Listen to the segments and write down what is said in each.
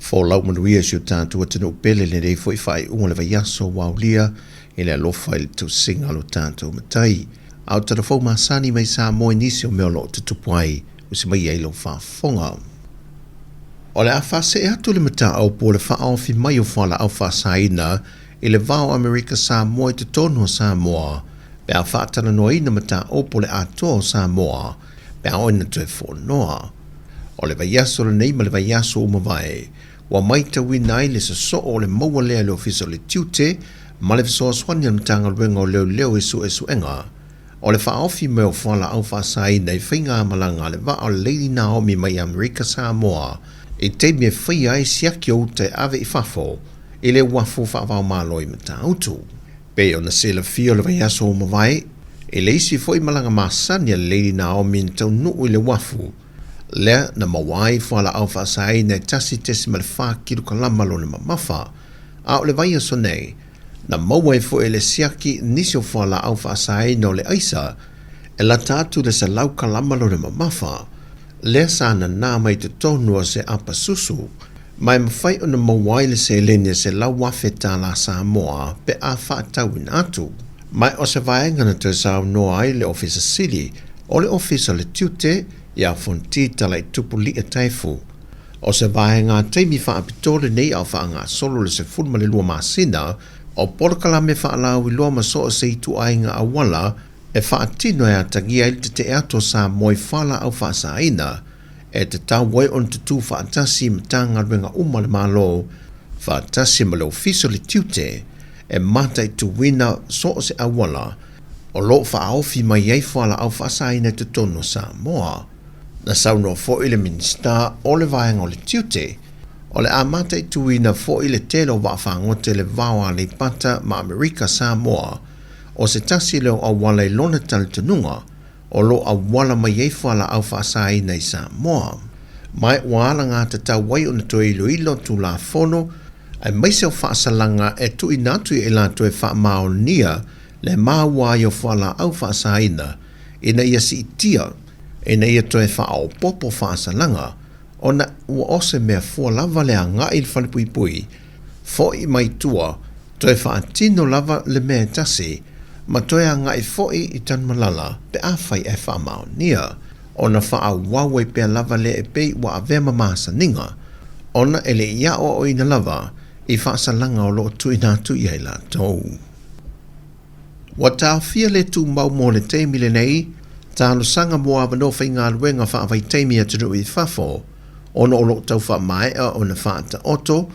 Folau manuia i si o tatou atunuu pele i lenei foi faaiuga o le vaiaso ua aulia i le alofa i le tausiga a lo tatou Matai. A o tala fou masani mai Samoa i nisi o mea o lo o tutupu ai, usi mai ai lau faafofoga. O le a faasee atu le mataupu o le faaofi mai o fualaau faasaina i le va o Amerika Samoa i totonu o Samoa pe a faatalanoaina mataupu o le atoa o Samoa pe a oo ina toe fonoa. O le vaiaso lenei ma le vaiaso ua mavae, ua maitauina ai le sosoo o le maua lea e le Ofisa o le Tiute ma le fesoasoani a le Matagaluega o Leoleo i suesuega o le faaofi mai o fualaau faasaina i faigamalaga a le vaa o le Lady Naomi mai Amerika Samoa i taimi e faia ai siaki o uta e ave i fafo i le uafu faavaomalo i Matautu. Pei ona silafia o le vaiaso ua mavae, i le isi foi malaga masani a le Lady Naomi na taunuu i le uafu, lea na maua ai fualaau faasaina e 1.4 kilokalama lona mamafa, a o le vaiaso nei, na maua ai foi e le siaki nisi o fualaau faasaina o le aisa e lata atu i le 100 kalama lona mamafa, lea sa nanā mai i totonu o se apa susu, ma e mafai ona maua ai le seleni e $100,000 Samoa pe a faatauina atu. Ma o se vaega na toe saunoa ai le Ofisa Sili o le Ofisa o le Tiute ia Fonti Talaitupu Lia Taefu, o se vaega taimi faapitoa lenei a o faagasolo le 12 masina o polokalame faalauiloa ma so o se ituaiga auala e faatino e atagia ai le tetee atu o Samoa i fualaau faasaina e tatau ai ona tutū faatasi i Matagaluega uma a le Malo faatasi ma le Ofisa o le Tiute e mataituina so o se auala o lo o faaofi mai ai fualaau faasaina i totonu o Samoa. Na saunoa foi le Minisita o le Vaega o le Tiute, o le a mataituina foi le tele o vaafagota i le va o Aleipata ma Amerika Samoa, o se tasi lea o auala i lona talitonuga o lo o auala mai ai fualaau faasaina i Samoa. Ma ua alagatatau ai ona toe iloilo Tulafono aemaise o faasalaga e tuuina atu ia i latou e faamaonia le maua ai o fualaau faasaina ina ia siitia ina ia toe faaopoopo faasalaga ona ua o se mea fua lava le agai i le falepuipui, fo'i mai tua, toe faatino lava le mea e tasi, ma toe agai fo'i i Tanumalala pe afai ae faamaonia, ona faaauau ai pea lava lea e pei ua avea ma masaniga, ona e le i aoaoina lava i faasalaga o lo o tuuina atu i ai latou. Ua taofia le tumau mo le taimi lenei talosaga mo avanoa faigaluega faavaitaimi i atunuu i fafo ona o lo o tau faamaea ona faataoto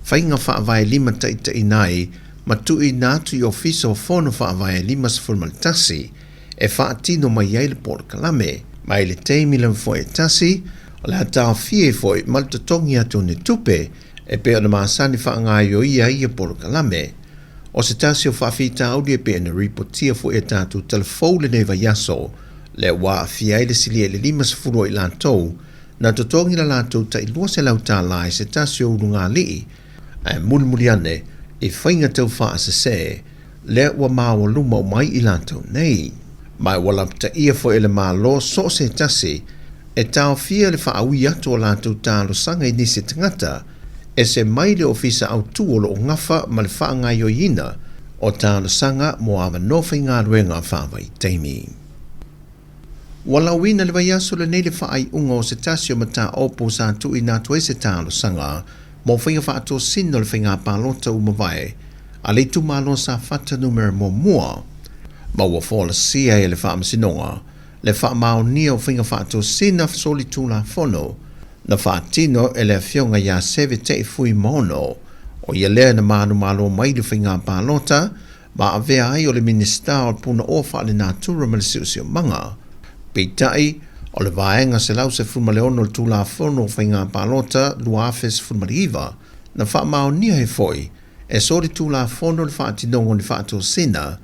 faiga faavae limataitaiina ai ma tuuina atu i Ofisa o Fono Faavae 51 e faatino mai ai le polokalame. Ma i le taimi lava foi e tasi, o le a taofia ai foi ma le totogi atu o ni tupe e pei ona masani faagaoioia ai ia polokalame. O se tasi o faafitauli e pei ona ripotia foi e tatou tala fou lenei vaiaso, lea ua aafia ai le silia i le 50 o i latou na totogi la latou tai $200 i se tasi o ulugalii, ae mulimuli ane i faiga tau faasese lea ua maoaluma uma ai i latou nei. Ma ua lapataia foi e le Malo so o se tasi e taofia le faaui atu o latou talosaga i nisi tagata, ese mai le Ofisa Autu o lo o gafa ma le faagaoioiina o talosaga mo avanoa faigaluega faavaitaimi. Ua lauina i le vaiaso lenei le faaiuga o se tasi o mataupu sa tuuina atu ai se talosaga mo faiga faatosina o le faiga palota ua mavae a le itumalo Safata Numera Muamua, ma ua folasia e le Faamasinoga le faamaonia o faiga faatosina solitulafono na faatino e le Afioga ia Seve Taifui Maono, o ia lea na manumalo mai i le faiga palota ma avea ai o le Minisita o le Punaoa Faalenatura ma le Siosiomaga. Peitai, o le Vaega 116 o le Tulafono o Faiga Palota 2019, na faamaonia ai foi e solitulafono le faatinoga o ni faatosina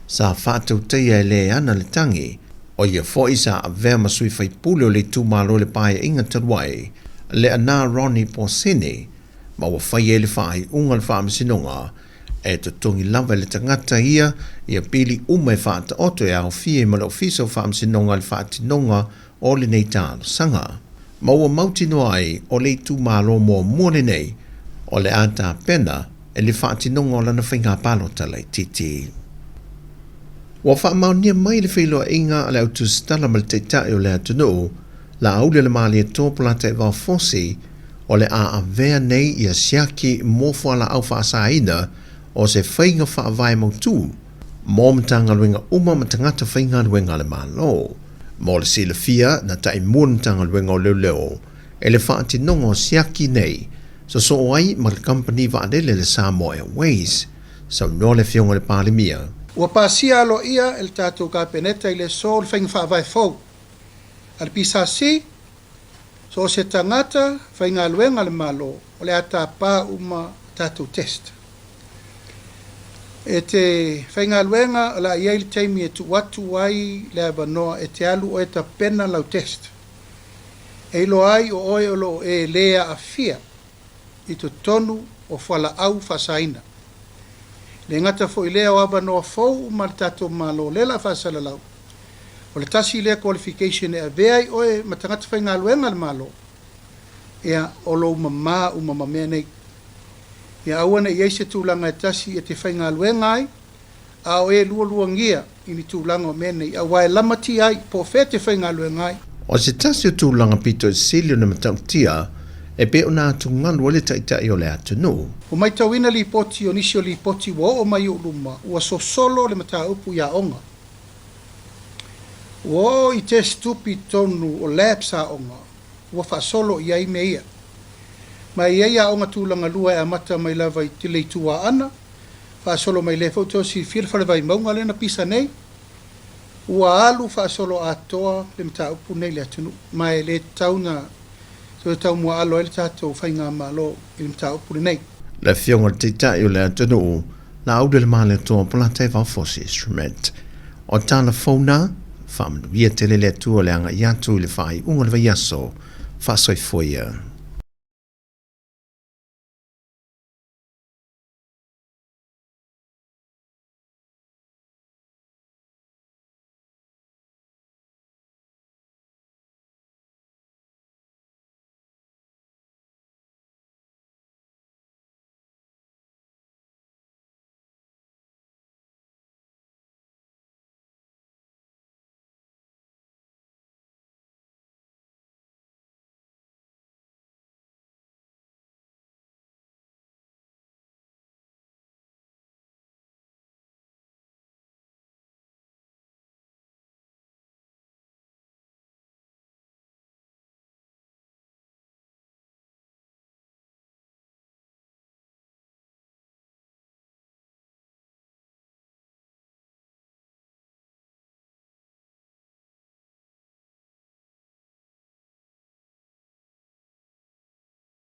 sa faatautaia e le ana le tagi, o ia foi sa avea ma sui faipule o le itumalo i le Paeaiga talu ai, le Ana Ronnie Posini, ma ua fai ai le faaiuga a le Faamasinoga e totogi lava e le tagata ia ia pili uma e faataoto e aofia ai ma le Ofisa o Faamasinoga i le faatinoga o lenei talosaga. ma ua mautinoa ai o le itumalo muamua lenei o le a tapena i le faatinoga o lana faiga palota laitiiti. Ua faamaonia mai le feiloaiga a le Au Tusitala ma le Taitai o le atunuu, Laaulialemalietoa Polataivao Fosi, o le a avea nei ia siaki mo fualaau faasaina o se faiga faavae mautu mo Matagaluega uma ma tagata faigaluega a le Malo. Mo le silafia, na taimua le Matagaluega o Leoleo i le faatinoga o siaki nei sosoo ai ma le kamupani vaalele le Samoa Airways, saunoa le Afioga i le Palemia. Ua pasia aloaia e le tatou Kapeneta i le aso le faiga faavae fou a le PSC, so o se tagata faigaluega a le Malo o le a tapa uma a tatou test. E te faigaluega o le a i ai le taimi e tuu atu ai le avanoa e te alu oe tapena lau test. E iloa ai o oe o lo o e le aafia i totonu o fualaau faasaina. E le gata foi i lea o avanoa fou uma a le tatou Malo lea o le a faasalalau, o le tasi lea qualification e avea ai oe ma tagata faigaluega a le Malo, ia, o lou mama uma ma mea nei. Ia aua ne i i ai se tulaga e tasi e te faigaluega ai, a o e lualuagia i ni tulaga o mea nei, aua e lamatia ai po o fea e te faigaluega ai. O se tasi o tulaga pito sili ona matautia e pei ona atugalu ai le Taitai o le atunuu. Ua matauina lipoti o nisi o lipoti ua oo mai i ou luma, ua sosolo le mataupu i aoga. Ua oo i test tupi i totonu o labs aoga, ua faasolo i ai mea ia. Ma e i ai aoga tulagalua e amata mai lava i le Itu Aana, faasolo mai lea foi toe silafia le fale Vaimauga lea na pisa nei, ua alu faasolo atoa le mataupu nei i le atunuu, ma e le tatau ona toe taumuaalo ai le tatou faigamalo i le mataupu lenei. Le Afioga i le Taitai o le atunuu, Laaulialemalietoa Polataivao Fosi Schmidt. O tala fou na, faamanuia tele le Atua i le agai atu i le faaiuga o le vaiaso. Faasoifua ia.